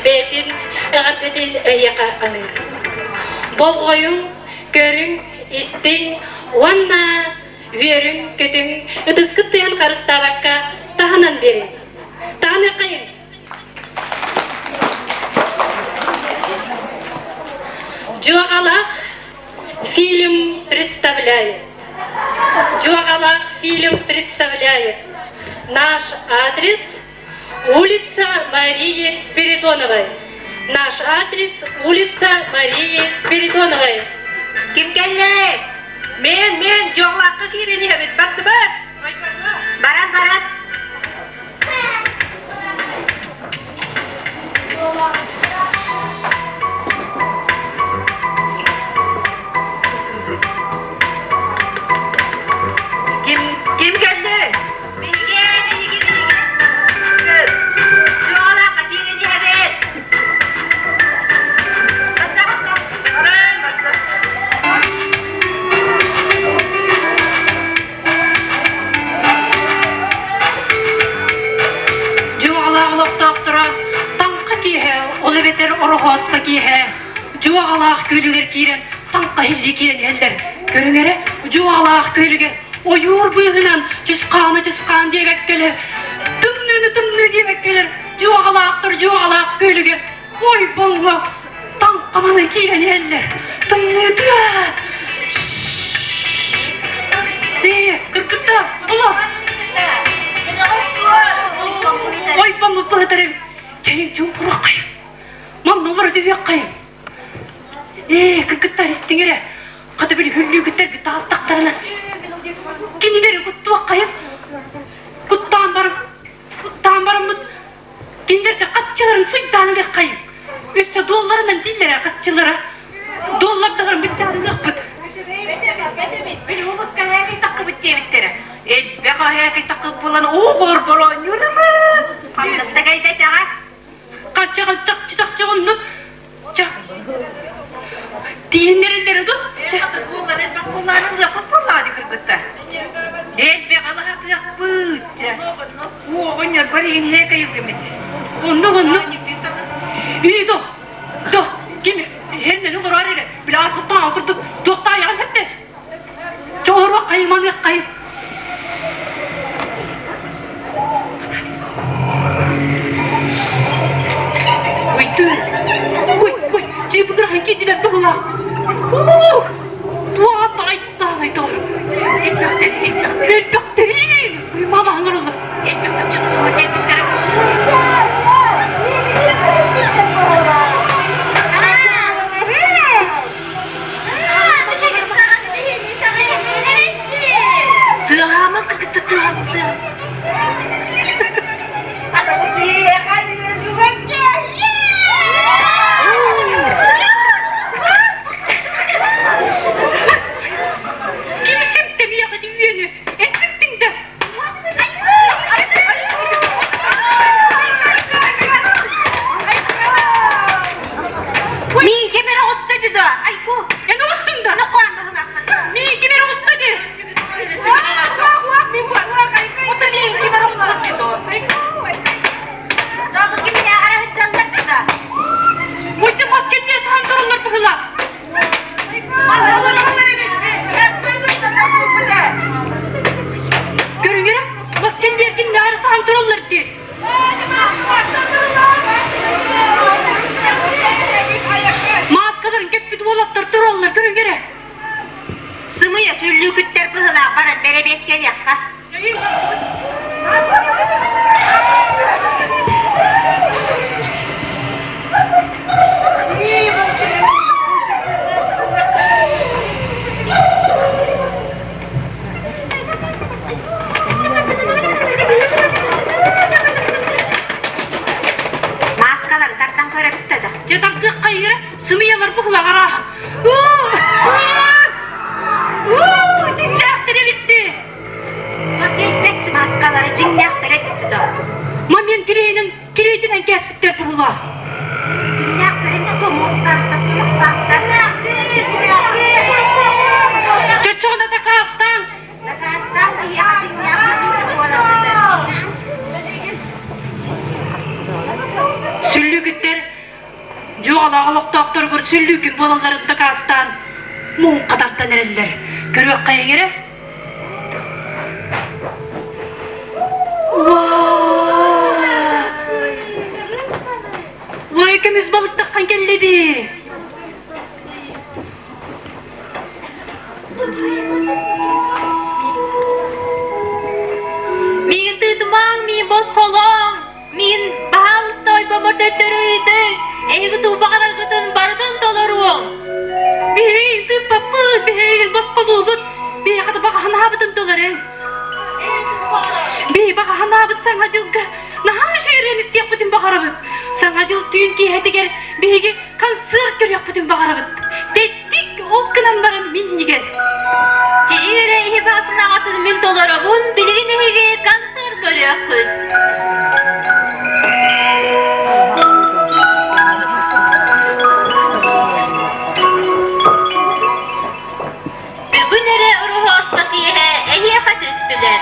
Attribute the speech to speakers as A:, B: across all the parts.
A: бэйэтин эҕэрдэтин эйиэхэ аныыр. Болҕойуҥ, көрүҥ, истиҥ уонна үөрүҥ-көтүҥ, ытыскыт тыаһын харыстаабакка таһынан биэриҥ. Таһыныаххайыҥ! Дьуоҕалаах фильм представляет. Дьуоҕалаах фильм представляет. Наш адрес улица Марии Спиридоновой. Наш адрес улица Марии Спиридоновой.
B: Ким кэллэ?
C: Мен, мен, дьуоҕалаахха киирэн иһэбит, бардыбыт.
B: Баран, баран.
C: Ким, ким кэллэ?
B: Биһиги, биһиги, биһиги. Дьуоҕалаахха киирэн иһэбит. Баста, баста.
C: Баран, баста.
A: Дьуоҕалаах олохтоохторо таҥха киэһэ, ол эбэтэр Ороһооспо киэһэ Дьуоҕалаах күөлүгэр киирэн таҥха иһиллии киирэн иһэллэр. Көрүҥ эрэ, Дьуоҕалаах күөлүгэр ойуур быыһынан чысхааны чысхаан диэбэккэлэр, тымныыны тымныы диэбэккэлэр Дьуоҕалаахтар Дьуоҕалаах күөлүгэр ойбоҥҥо таҥхаманы киирэн иһэллэр. Тымныытыа! Ээ, кыргыттар, була! Ойбоҥҥо быһытар эбит. Чэйиҥ чуумпуруоххайын. Манна олоро түһүөххэйин. Ээ, кыргыттар истиҥ эрэ. Хата били хүллүүгүттэрбит таҕыстахтарына кинилэри куттуоххайын. Куттаан баран, куттаан бараммыт Кинилэргэ хаччыларын суйдаан ылыаххайыҥ. Өссө дуолларынан дииллэрэ хаччылара. Дуоллардаһарын быттаарыныахпыт.
C: Били улуска һээкэй таккыбыт диэбиттэрэ. Элбэх һээкэй таккыбыт буолан уу горборонньуурабы.
B: Хамнаста кэлбэтэҕэ.
A: Хачча чахчы чахчы оннук. Ча. Тииһиннэрэллэрэ ду.
C: Буоллар элбэх буоллаан ылыахпыт буоллаҕа дии кыргыттар. Элбэх алаһатыахпыт. Оҕонньор бар иһин һээкэйилгимит.
A: Оннук оннук. Ии до. До. Ким хеннени олорор эрэ. Били ааспыттан курдук туохтаайаҕын хэттэ. Чоҕоруоххайын маныаххайын. Уйду. Уй, уй, чыыбыгыраһын киирдилэр быһыылаах. Уу! Туох таайтаанай Элбэхтэрин! Мама оҥороллор.
C: Тыаһаама кыргытта тыаһаама тыаһаама.
A: Ким симтэмиэхэ үөнү эппиттиҥ да
B: Мин ким эрэ оҕуста дьудо. Айку.
A: Эн оҕустуҥ да? Мин ким эрэ оҕуста ди. Ото мин ким эрэ оҕуста ди до. Муйты мас кэнниэ сахан тураллар быһыла. Көрүҥ мас кэнниэргин наары сахан тураллар дии. Мааскаларын кэппит уолаттар тураллар көрүҥ эрэ.
B: Сымыйа сүллүүкүттэр быһылаах баран бэрэбиэскэлиэххэ. Мааскалары тардан көрөбүт да.
A: Дьэ тардыаххайыра, сымыйалар быһылаҕара. Дьиҥнээхтэр эбитти.
B: Кэлбэччи мааскалары дьиҥнээхтэр эбитти да.
A: Момент кириэнин кириэйтинэн кээспиттэр быһыла.
B: Дьиҥнээхтэрин томуостаахтар, туруктаахтар.
A: Чоччоҕуна дакаастаан.
B: Дакаастаан киһиэхэ дьиҥнээх быһыыта буолар.
A: Сүллүгүттэр. олохтоохторугар сүллүүкүн буолалларын дакаастаан муҥха тардан эрэллэр. Көрүөххэйиҥ эрэ. Уой, көмүс балыктаххан кэллэ дии.
D: Миигин тыытымаҥ, миин босхолооҥ, миин баһаалыста ойбоммор төттөрү ыытыҥ, эһиги тулбаҕараргытын барытын толоруом.
A: Биһиги тыыппаппыт, биһиги босхолуубут, биһиэхэ да баҕаһынаабытын толорун. Биһи баҕаһынаабыт Саҥа дьылга наһаа үчүгэй истиэхпитин баҕарабыт. Саҥа дьыл түүн киэһэтигэр биһиги концерт көрүөхпүтүн баҕарабыт. Тэттик ол гынан баран минньигэс.
D: Чэйи эрэ иһи баҕатын мин толоробун, билигин эһиги концерт көрүөххүт. Бүгүн эрэ Уруһуоска киэһэ эһиэхэ түстүлэр.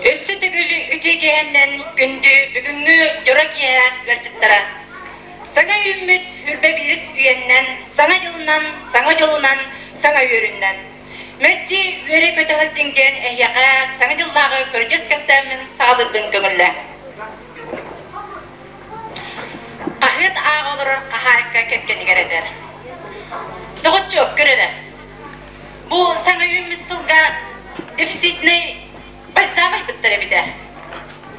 E: Өссө төгүл үтүө киэһэннэн күндү бүгүҥҥү дьоро киэһэ ыалдьыттара. Саҥа үүммүт үрбэ биирис үйэннэн, саҥа дьылынан, саҥа дьолунан, саҥа үөрүннэн. Мэлдьи үөрэ-көтө сылдьыҥ диэн эһиэхэ саҥа дьыллааҕы көрдьүс кэпсээммин саҕалыырбын көҥүллээ. Хаһыат ааҕа олорор хаһаайка кэргэнигэр этэр: «Доҕоччуок, көр эрэ, бу саҥа үүммүт сылга дефицитнэй бальзам айбыттар эбит ээ.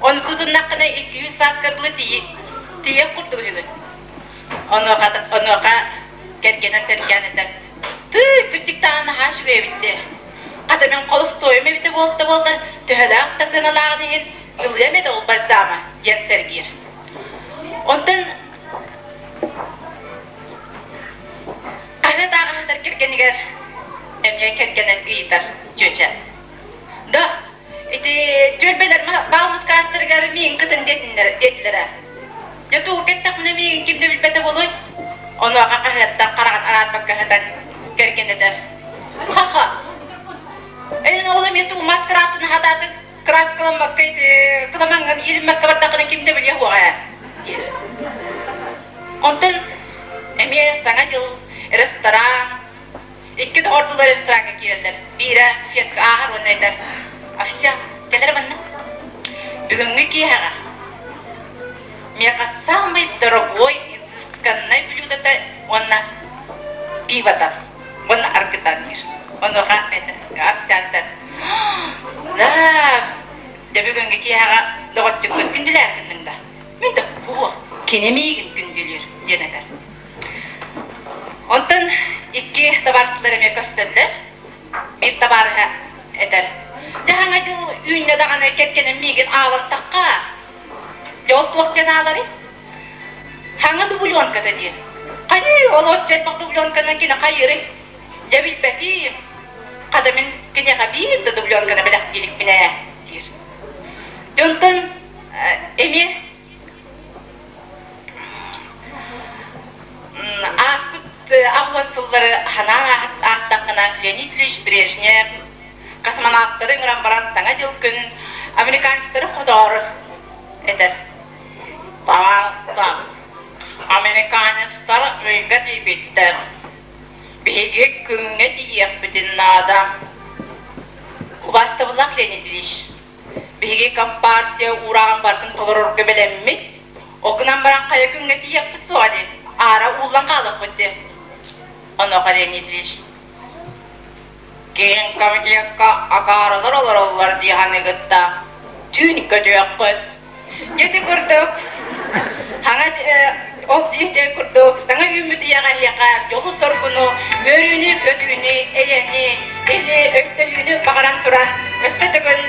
E: Ону тутуннаххына 200 сааскар дылы тиийиэх курдук үһүгүн». Онуоха, онуоха кэргэнэ сэргээн этэр: «Тыый, кырдьык даҕаны наһаа үчүгэй эбит дии. Хата мин холостуойум эбитэ буолта буоллар, төһөлөөх да сыаналааҕын иһин ылыам этэ ол бальзама» диэн сэргиир. Онтон хаһыат ааҕаһытар кэргэнигэр эмиэ кэргэнин ыйытар чүөчэ. Да, ити түөлбэлэр баал маскарааттарыгар миигин кытын диэтиннэр диэтилэрэ. Дьэ тугу кэттэхпинэ миигин ким да билбэтэ буолуой? Онуоха хаһыаттан хараҕын араарбакка сытан кэргэн этэр. Ха-ха! Эн ол эмиэ тугу маскараатын аһатаатыҥ? Кырааскаламмакка ити кыламаҥҥын иилиммэккэ бардаххына ким да билиэ суоҕа ээ диир. Онтон эмиэ Саҥа дьыл ресторан икки доҕордуулар рестораҥҥа киирэллэр. Биирэ Фетка ааһар уонна этэр: «Овсян, кэлэр манна. Бүгүҥҥү киэһэҕэ миэхэ самый дорогой изысканнай блюдота уонна пивота уонна аргыта» диир. Онуоха овсянтан Да, дьэ бүгүҥҥү киэһэҕэ доҕоччуккун күндүлээн гынныҥ да? Мин да суох, кини миигин күндүлүүр диэн этэр. Онтон икки табаарыстар эмиэ көрсөллөр. Биир табаарыһа этэр: Дьэ хаҥа дьыл үүннэ даҕаны кэргэним миигин аалантахха, дьэ ол туох диэн ааларый? Хаҥа дубленката диэн. Хайыы, ол оччо элбэх дубленканан кини хайыырый? Дьэ билбэтиим. Хата мин киниэхэ биир да дубленканы бэлэхтиирикпин ээ, диир. Дьонтон эмиэ ааспыт аҕыс сыллары ханаан аастаххына Леонид Ильич Брежнев космонавтары ыҥыран баран Саҥа дьыл күн американецтары хотоору этэр. Пожалуйста, американецтар ыйга тиийбиттэр. Биһиги күҥҥэ тиийиэхпитин наада. Убаастабыллаах Леонид Ильич, биһиги компартия уурааҕын барытын толорорго бэлэммит. Ол гынан баран хайа күҥҥэ тиийиэхпит суоҕа дии, аара ууллан хаалыахпыт дии. Онуоха Леонид Ильич, Киин комитекка акаарылар олороллор дии саныыгыт да, түүн көтүөххүт. Дьити курдук, хаҥа ол дьиэ курдук саҥа үүммүт ийэҕэ эһиэхэ дьолу-соргуну, үөрүүнү-көтүүнү, эйэни, или өйдөһүүнү баҕаран туран өссө төгүл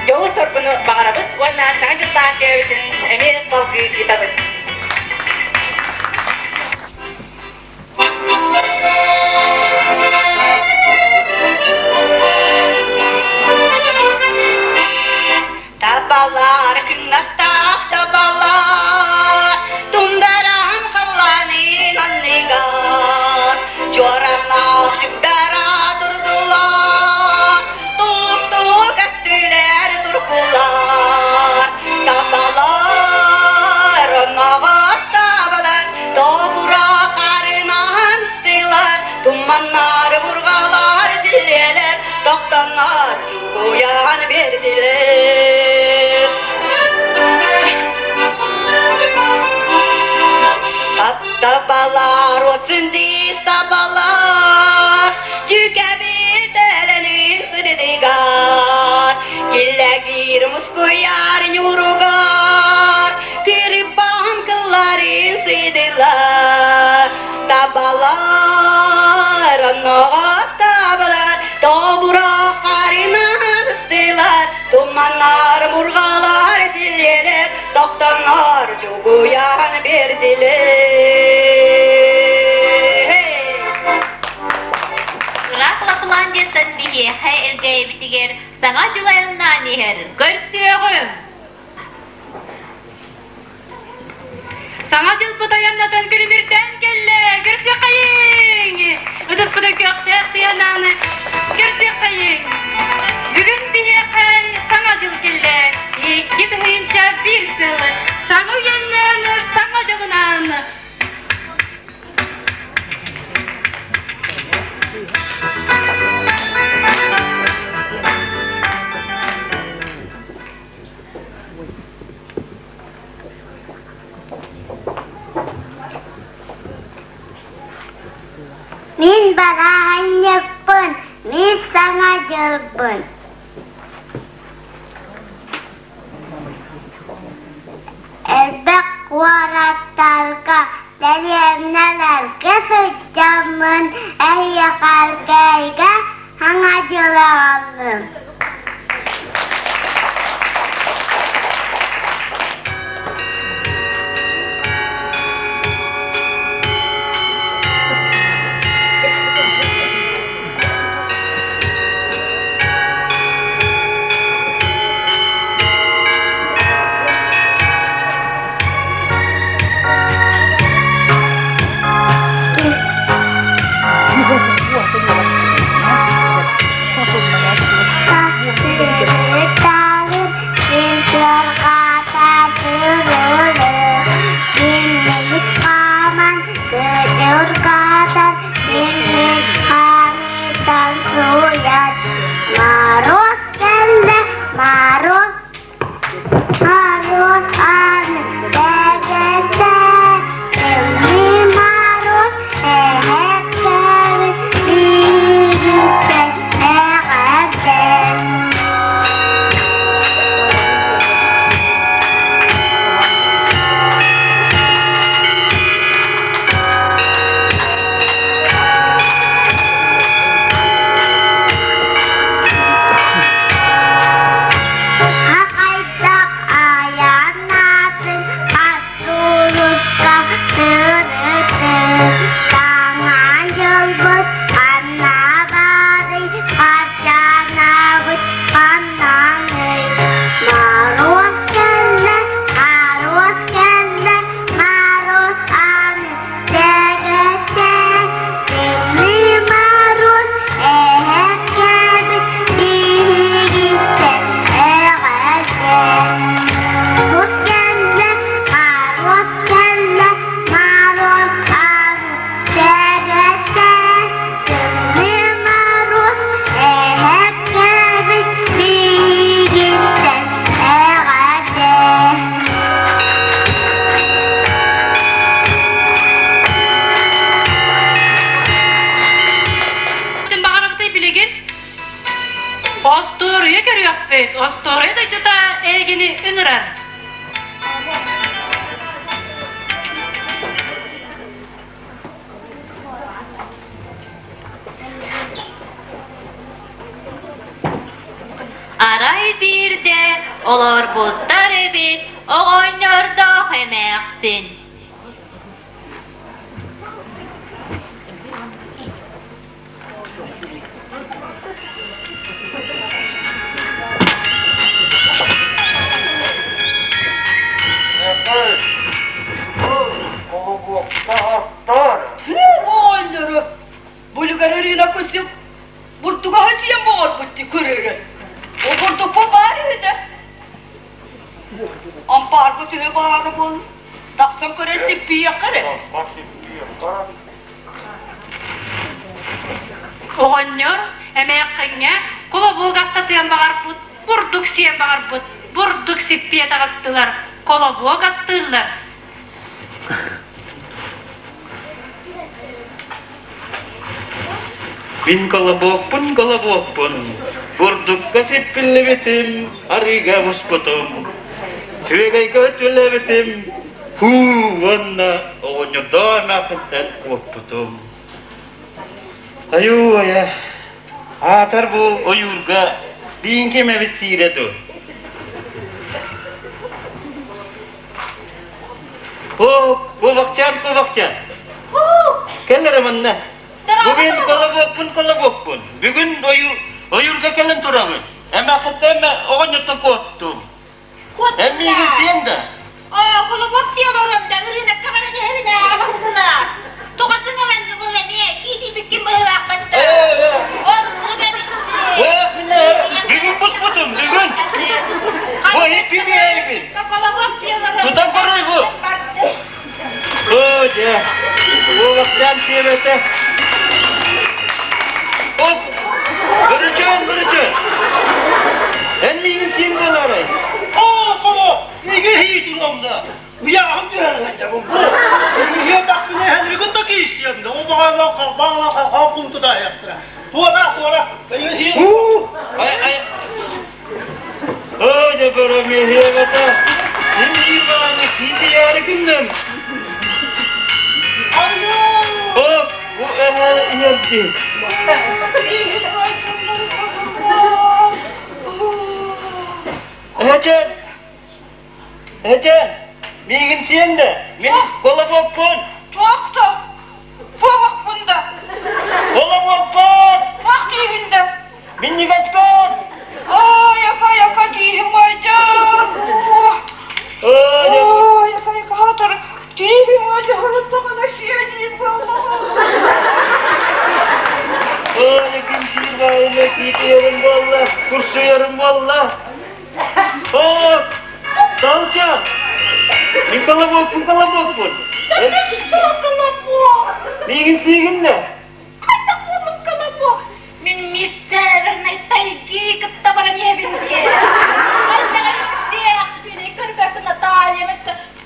E: дьолу-соргуну баҕарабыт уонна саҥа дьыллаах кэбитин эмиэ салгыы ыытабыт.
F: Табалар кынаттаах табалар, тундарам халлаанын анныгар, чуоранаах чугдара турдулар, туҥур-туҥур көттүлэр туркулар. Табалар оноҕос табалар, Тобура харынан тыылар, туманнар бургалар силлиэлэр, тохтоннор чугуйан бердилер. Табалар отсын дис табалар, Жүкәбил төленин сырдыгар, Киллэгир мускуяр ньуругар, Кырыппаһым кылларын сыдылар, Табалар, онноҕос табалар, Тобура харынан ыстылар, Туманнар, мурҕалар силлиэлэр, Тохтоннор чугуйан бердилер.
D: Ыраах Лапландияттан биһиэхэ Элгээйибитигэр Саҥа дьыл айаннаан иһэр. Көрсүөҕүҥ!
A: Саҥа дьылбыт айаннатан күлүмүрдээн кэллэ! Көрсүөххэйиҥ! Ытыспытын көхтөөх тыанааны көрсүөххэйиҥ! Бүгүн биһиэхэ Саҥа дьыл кэллэ! 2001 сыл саҥа үйэннээн, саҥа дьолунан!
G: Мин бараанньыкпын, мин Саҥа дьылбын. Элбэх куораттарга, дэриэбинэлэргэ сылдьаммын эһиэхэргээйгэ Саҥа дьыл аҕаллым.
A: Остуоруйа көрүөхпүт, остуоруйа дойдута эйигини ыҥырар.
D: Арай биирдэ олорбуттар эбит оҕонньордоох эмээхсин.
F: Тыы оҕонньору булугар ырыына кусук бурдугаһы сиэн боҕорбут дии көрөрө. Ол бурдукпун баар үһү Ампаарга төһө баара буолла? Тахсан көрөн сиппийиэххэ эрэ.
A: Оҕонньор эмээххиҥҥэ колобуок астатыан баҕарбыт, бурдук сиэн баҕарбыт, бурдук сиппиэ таҕыстылар, колобуок астыыллар.
H: Мин колобуокпун колобуокпун, бурдукка сиппиллибитим, арыыга буспутум, түөгэйгэ өтүлэбитим, һуу уонна оҕонньордоо эмээхсинтэн куоппутум. Айуу айа, аатар бу ойуурга биин ким эбит сиирэ дуу? О, куобахчаан, куобахчаан. Кэл эрэ манна. Бүгүн колобуокпун, колобуокпун. Бүгүн ойуурга кэлэн турабын. Эмээхситтэн оҕонньоттон куоттум. Эн миигин сиэн да?
B: Колобуок сиэн олорон да ырыынакка баран иһэбин аҕалыҥна. Тоҕотун ыланны ол эмиэ киитийбиккин быһыылаахпатта. Оннук эбитчи.
H: Бүгүн буспутум, бүгүн. Бу иппи
B: Колобуок сиэн олорон.
H: Тутан көрүй бу. О, дьэ. Уолаттаан сиэбэтэ. Оп! Бөрүчөөн, бөрүчөөн! Эн миигин сиэн буолаарай?
I: Оо, коло! Миигин хии туруомда! Уйааһын түһэн сылдьабын бу. Иһиэ бахпына иһэнригин да киистиэн да, ол баҕалаах халбаалаах халхаан кунтуда аһыахтара. Туора, туора! Миигин сиэн...
H: Ай, ай! Оо, дьэ бөрө миэһиэбэтэ! Мин биир баҕаны киитийээри гынным. Оо, бу эһэ иһэрди. Эһэчэн! Эһэчэн! Миигин сиэн да, мин колобуокпун!
C: Туох да, куобахпын да.
H: Колобуокпун!
C: Туох киһин да.
H: Минньигэспин!
C: Ой, апай, апа тииһим ойдом. Ой, апай, хаатыр, тииһим ойдоһуруттаҕына сиэдиим буоллаҕа.
H: Ой, ким сиир баайына киитийэрим буолла, курсуйарым буолла. О, Талча! Мин колобокпун, колобокпун.
C: Да ты что, колобок?
H: Миигин сиигин да?
B: Хайдах буоллук колобок? Мин мисс Северной тайги кытта баран иһэбин диэ. Хайдах сиэхпиний көрбөккө Наталья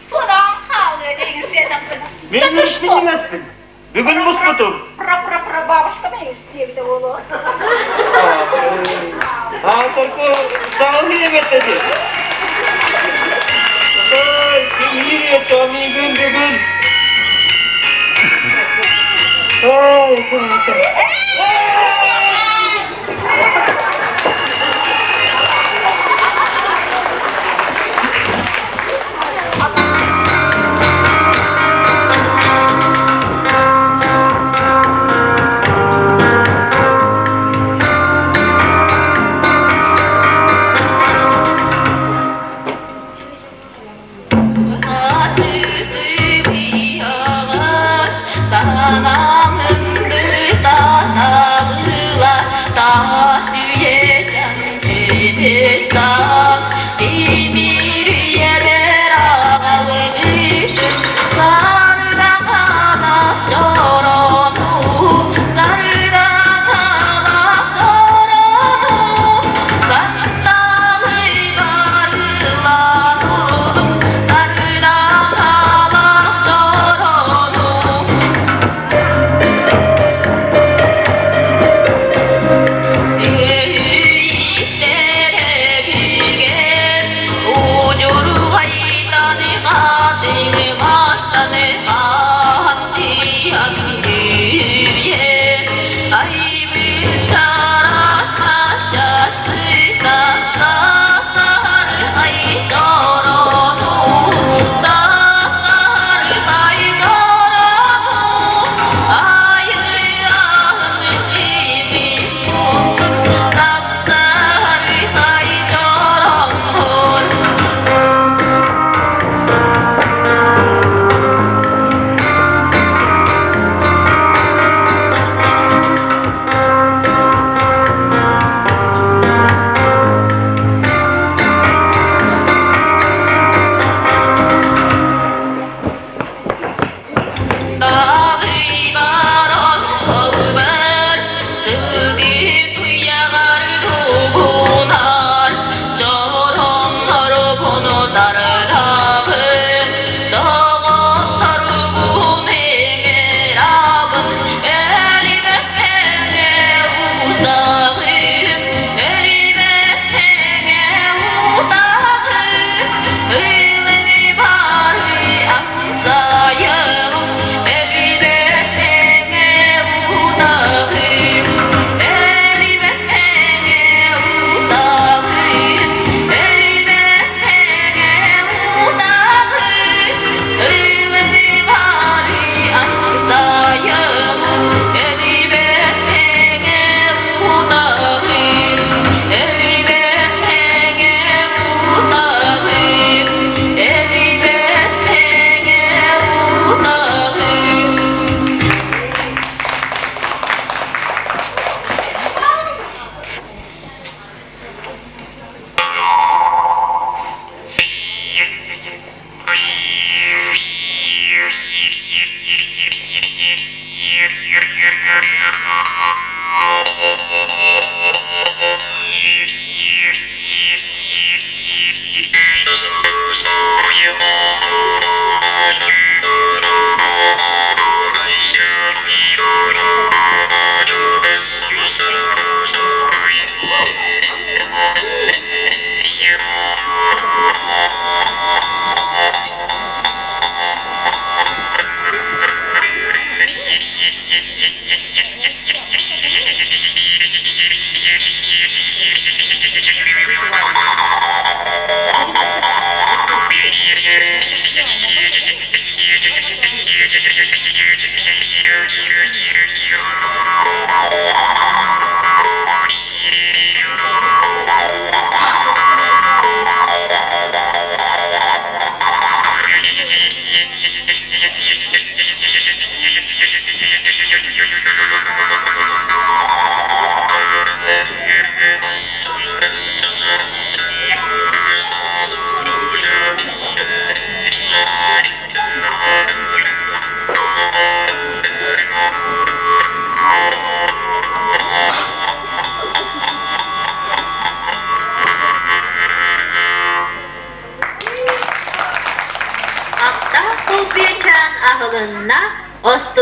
B: суодаан хаалыа диигин сиэтэхпин.
H: Мин минньигэспин. Бүгүн буспутум.
B: Пра-пра-пра бабушка мин сиэбитэ буолуо.
H: А только саҕалыы эбэтэ Ой, кимниир миигин бүгүн. Ой,
D: Санам ындыр санам.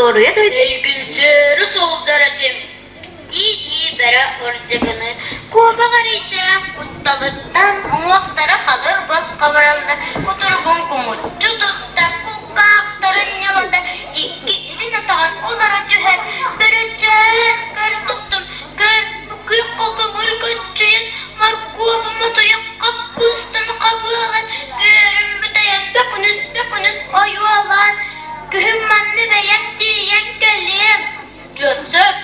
D: Остуоруйа дойду
B: Эйигин сиэри сылдьар этим
J: дии-дии бөрө ырдьыгыны куобах эрэйдээх кутталыттан уҥуохтара халыр босхо бараллар кутуругун кумуччу туттар кулгаахтарын ньылатар икки илин атаҕар олоро түһэр бөрөчөөн көрбүттүм көр күөх көҥүл көччүйэн моркуобум утуйах хаппыыстан хабыалан бүөрүм бүтэйэн бөкүнүс бөкүнүс ойуолаан күһүн манна бэйэм тиийэн кэлиэм
B: Дьөссөк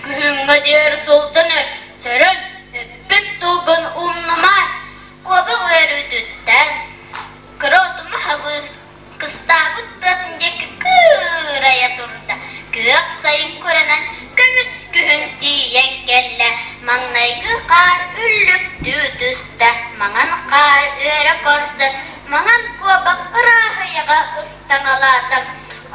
B: күһүҥҥэ диэри сылтан өр сэрэн эппит тылгын умнума
J: Куобах үөрүүтүттэн кыра отума хабыы кыстаабыт тыатын диэки кыырайа турда. Күөх сайын куранан көмүс күһүн тиийэн кэллэ. Маҥнайгы хаар үллүктүү түстэ, маҥан хаар үөрэ көрсө, маҥан куобах ырааһыйаҕа ыстаҥалаата.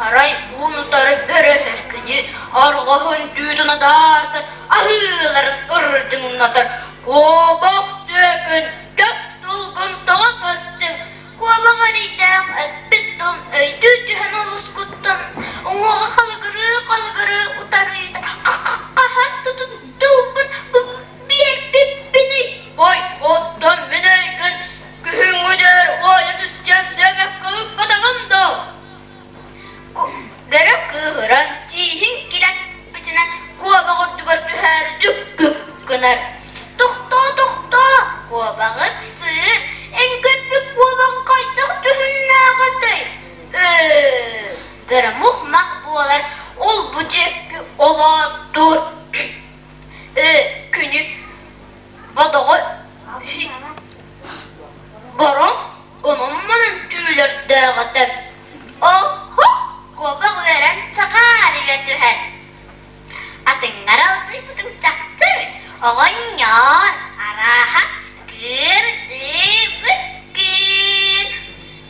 B: Арай уун-утары бөрө өркүнү арҕаһын түүтүн адаардар, аһыыларын ырдьыҥнатар. Куобах түөкүн кэс тылгын тоҕо көстүҥ?
J: Куобах эрэйдээх эппит тылын өйдүү түһэн олускуттан уҥуоҕа халыгырыы-халыгырыы утарыйда хаһан тутун тылбын биэрбиппиний?
B: Ой, оттон мин эйигин күһүҥҥү уойа түстүөн сиэбэккэ ыыппатаҕым доо?
J: Бөрө кыыһыран тииһин килэппитинэн куобах үрдүгэр түһээри дьүккүк гынар. Тохтоо, тохтоо, куобаҕы ыксыыр, эн көрбүт куобаҕыҥ хайдах дьүһүннээҕитэй? Ээ, бөрө мух-мах буолар, ол-бу диэки олоотуур. Ээ, күнү бодоҕо Бороҥ онон-манан түүлэрдээх этэ. Оһо, куобах үөрэн чаҕаарыйа түһэр. Атыҥҥар алтыйбытыҥ чахчы эбит, оҕонньоор, арааһа, кырдьыбыккын.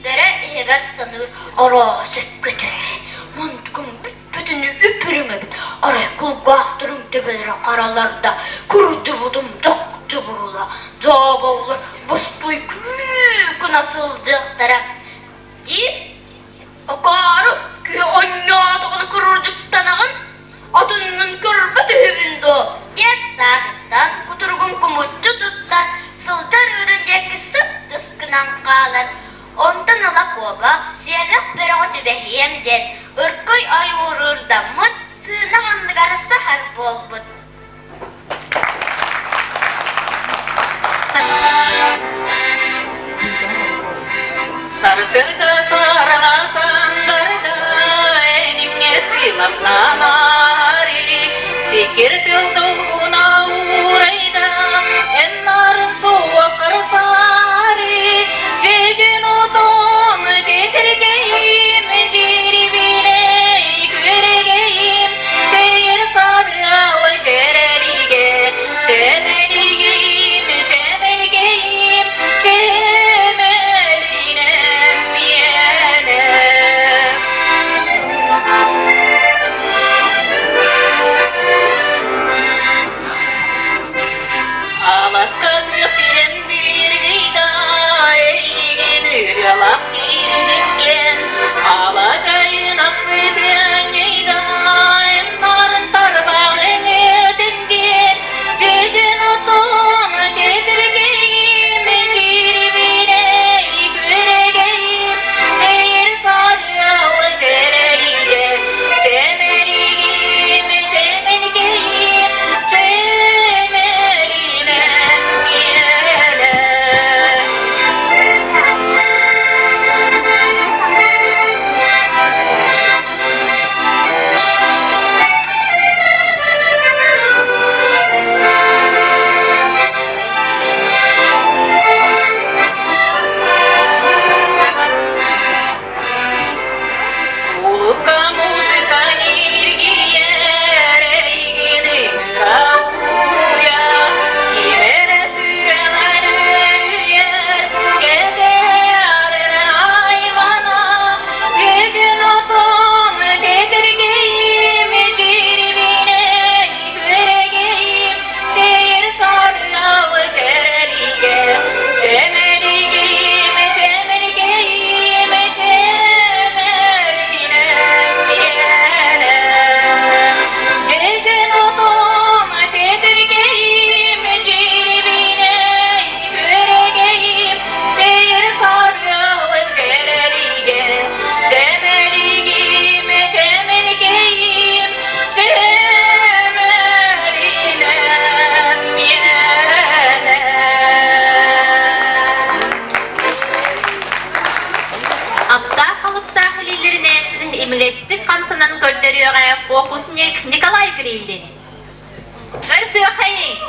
J: Бөрө иһигэр саныыр орооҕо сөпкө төрөө, мунтугуҥ бүтүнү үп-үрүҥ эбит, арай кулгаахтарыҥ төбөлөрө харалар да, кырдьыбытым чахчы быһыылаах, дьаабаллар бостуой күлүү гына сылдьыахтара диир.
B: Акаары киһи онньоотоҕуна кырдьыктанаҕын, атыҥҥын көрбөт үһүбүн дуо?
J: Диэт саатыттан кутуругун кумуччу туттар, сылдьар үөрүн диэки сып-тыс гынан хаалар. Онтон ыла куобах, сиэмэх бөрөҕө түбэһиэм диэн, ыркый ойуурурдаммыт, сыынах анныгар саһар буолбут.
K: Сарсыарда сараҥа сандарда, энимҥэ сыламнанаары, сикир тыл долгуна уурайда, эн нарын суоххар саары, дьэдьэн отон титиргэйим, дьирибинэй күөрэгэйим, тэйэр сарыал дьэрэлигэ, чэмэлигим, чэмэлгэйим, чэмэлинэм миэнэ.
D: Хайый!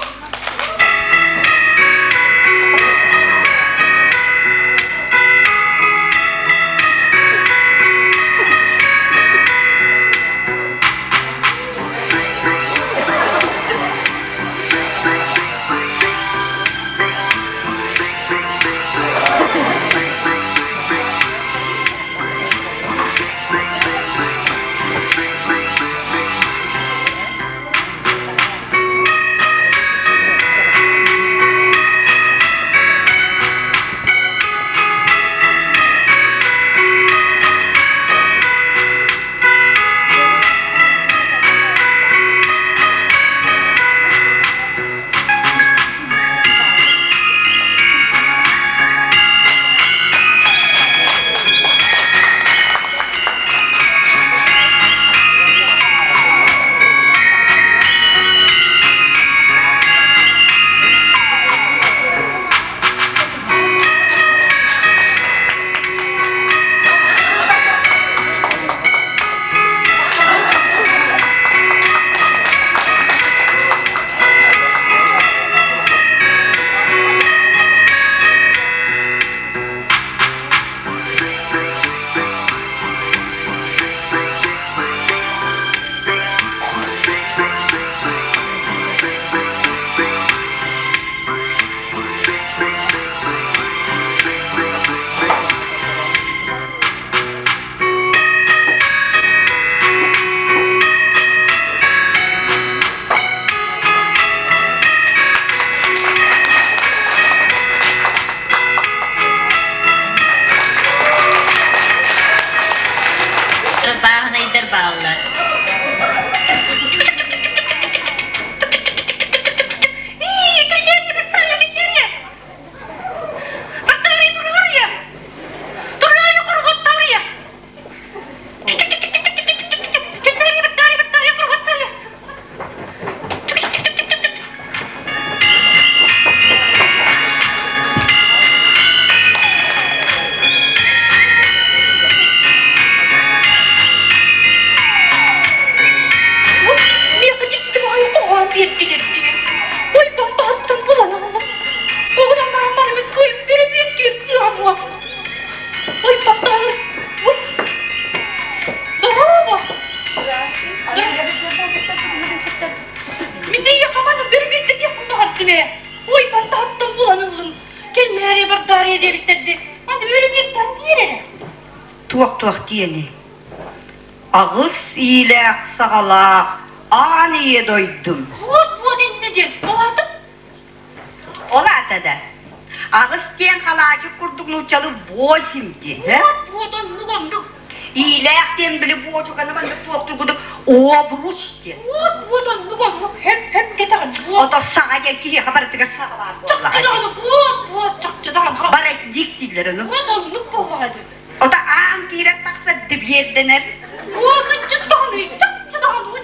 D: Бааһынайдар бааллар.
A: Миэхэ дьикти баҕайы хоһоон биэрдилэр диэн. Ойбон таһыттан булан ыллым. Оҕунан баран барыммыт кыайым бөрөбүөттүүр кыаҕым уох. Ойбон таһыр. Дорообо. Мин эйиэхэ маны бөрөбүөттэтиэхпин баҕардым ээ. Ойбон таһыттан булан ыллым. Кэллээри бардаарыйа диэбиттэрди. Аны бөрөбүөттэн биэр эрэ.
F: Туох-туох диэни Аҕыс иилээх саҕалаах аан ийэ дойдум.
A: Вот-вот иннэ диэн, ол аата?
F: Ол аата да, аҕыс диэн халаачык курдук нууччалыы восемь диэн, э?
A: Вот-вот оннук оннук.
F: Иилээх диэн били буочуканы маннык туохтуур курдук обруч диэн.
A: Вот-вот оннук оннук хөп-хөп кэтэҕин.
F: Ото саҕа диэн киһиэхэ барытыгар саҕа баар буоллаҕа.
A: Чахчы даҕаны вот-вот чахчы даҕаны.
F: Бара дик дииллэр ону.
A: Вот оннук буоллаҕа дии.
F: Ото аан киирэр тахсар дибиэрдэнэр.
A: Уолгуччут даҕаны, чахчы даҕаны,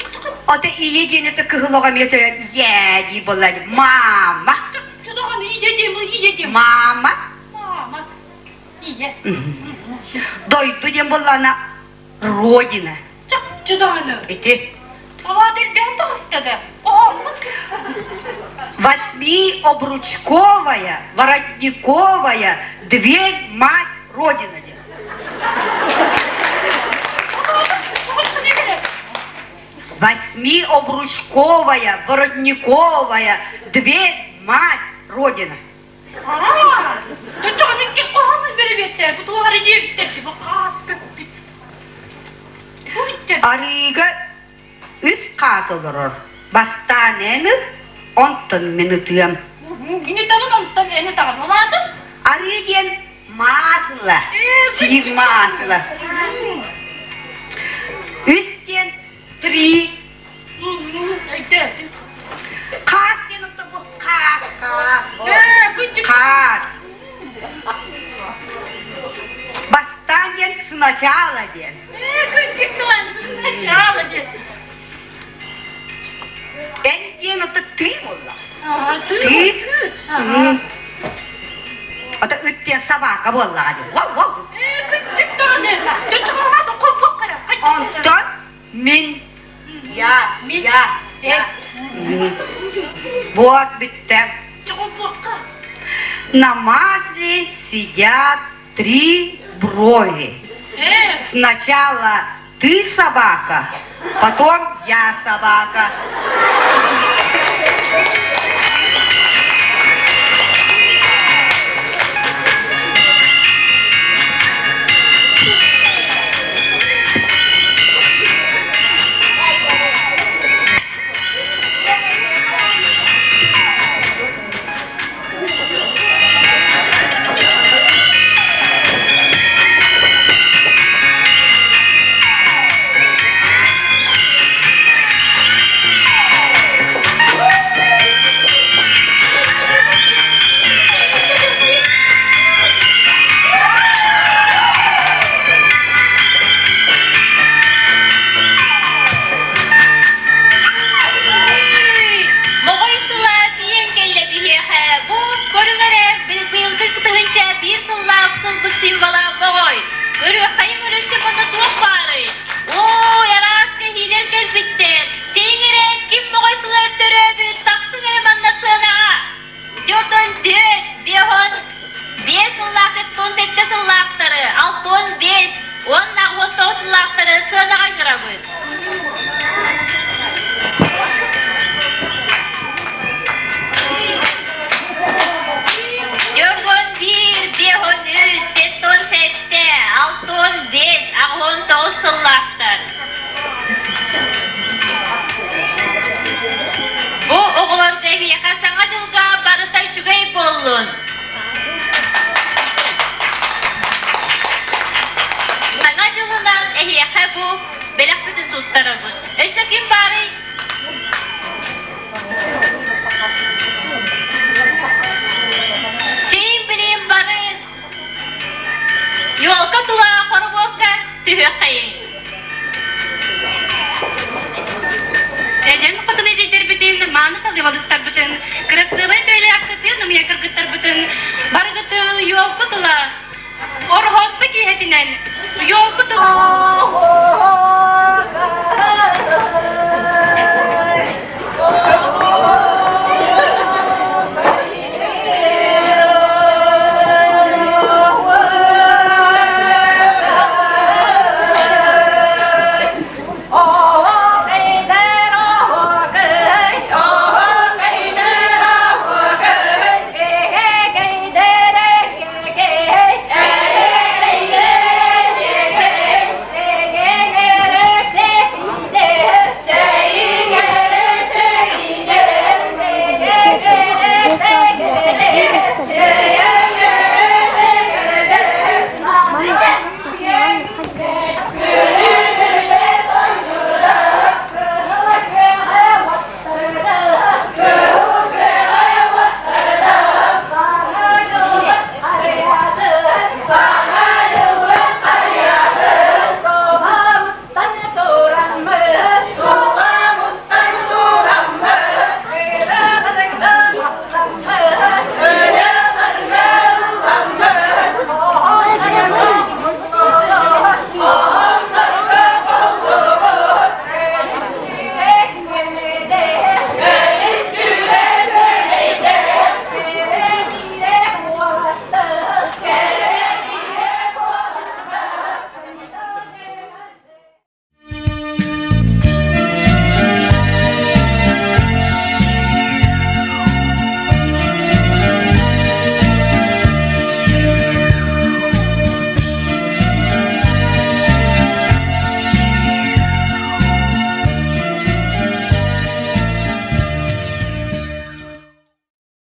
F: Ото ийэ диэн это кыһыл оҕо эмиэ төрөөт ийээ дии буолла мама.
A: Чахчы даҕаны ийэ диэн бу ийэ диэн.
F: Мама.
A: Мама. Ийэ.
F: Дойду диэн буоллаҕына Родина.
A: Чахчы даҕаны.
F: Ити.
A: Алаат элбээн таҕыста да. Оһооммут.
F: Восьми обручковая, воротниковая, дверь мать Родина диэн. Восьми обручковая, воротниковая, дверь мать Родина.
A: Аа, төттөҕүн иккис хоһооммун бэрэбиэттээн, бутуоһары диэбиттэр бу хаас көппүт.
F: Арыыга үс хаас олорор. Бастаан эн ыт, онтон мин ытыам.
A: Мин ытабын, онтон эн ытаҕын. Ол аата?
F: Арыы диэн маасыла, сиир маасыла. Үс диэн три.
A: Өйдөөтүм.
F: Хаас диэн оттон бу хаас, хаас, хаас. Бастаан диэн сначала диэн.
A: Сначала диэн.
F: Эн диэн ото ты буолла. Ты. Ото ыт диэн собака буоллаҕа диэн. Вау, вау. Онтон мин я, я, я.
L: Вот бүттэ. На масле сидят три брови. Сначала ты собака, потом я собака.
D: Моҕой сыла тиийэн кэллэ биһиэхэ. Бу көрүҥ эрэ быйылгы тыһыынча биир сыллаах сылбыт символа моҕой. Көрүөххэйиҥ өрүстэ манна туох баарый? Ой, араас кэһиилэр кэлбиттэр. Чэйиҥ эрэ, ким моҕой сыла өртөрөөбүт, тахсыҥ эрэ манна сыанаҕа. Дьордон түөрт, биэһон биэс сыллаах 77 сыллаахтары, 65 уонна 19 сыллаахтары сыанаҕа ыҥырабыт. Дьоргон биир, биэһон үс, сеттон сэттэ, алтон биэс, аҕыһон тоҕус сыллаахтар. Бу оҕолорго эһиэхэ Саҥа дьылга барыта үчүгэй буоллун! Саҥа дьылынан эһиэхэ бу бэлэхпитин туттарабыт. Өссө ким баарый? Чэйин билим бары Елка тула хоробуокка түһүөххэйиҥ.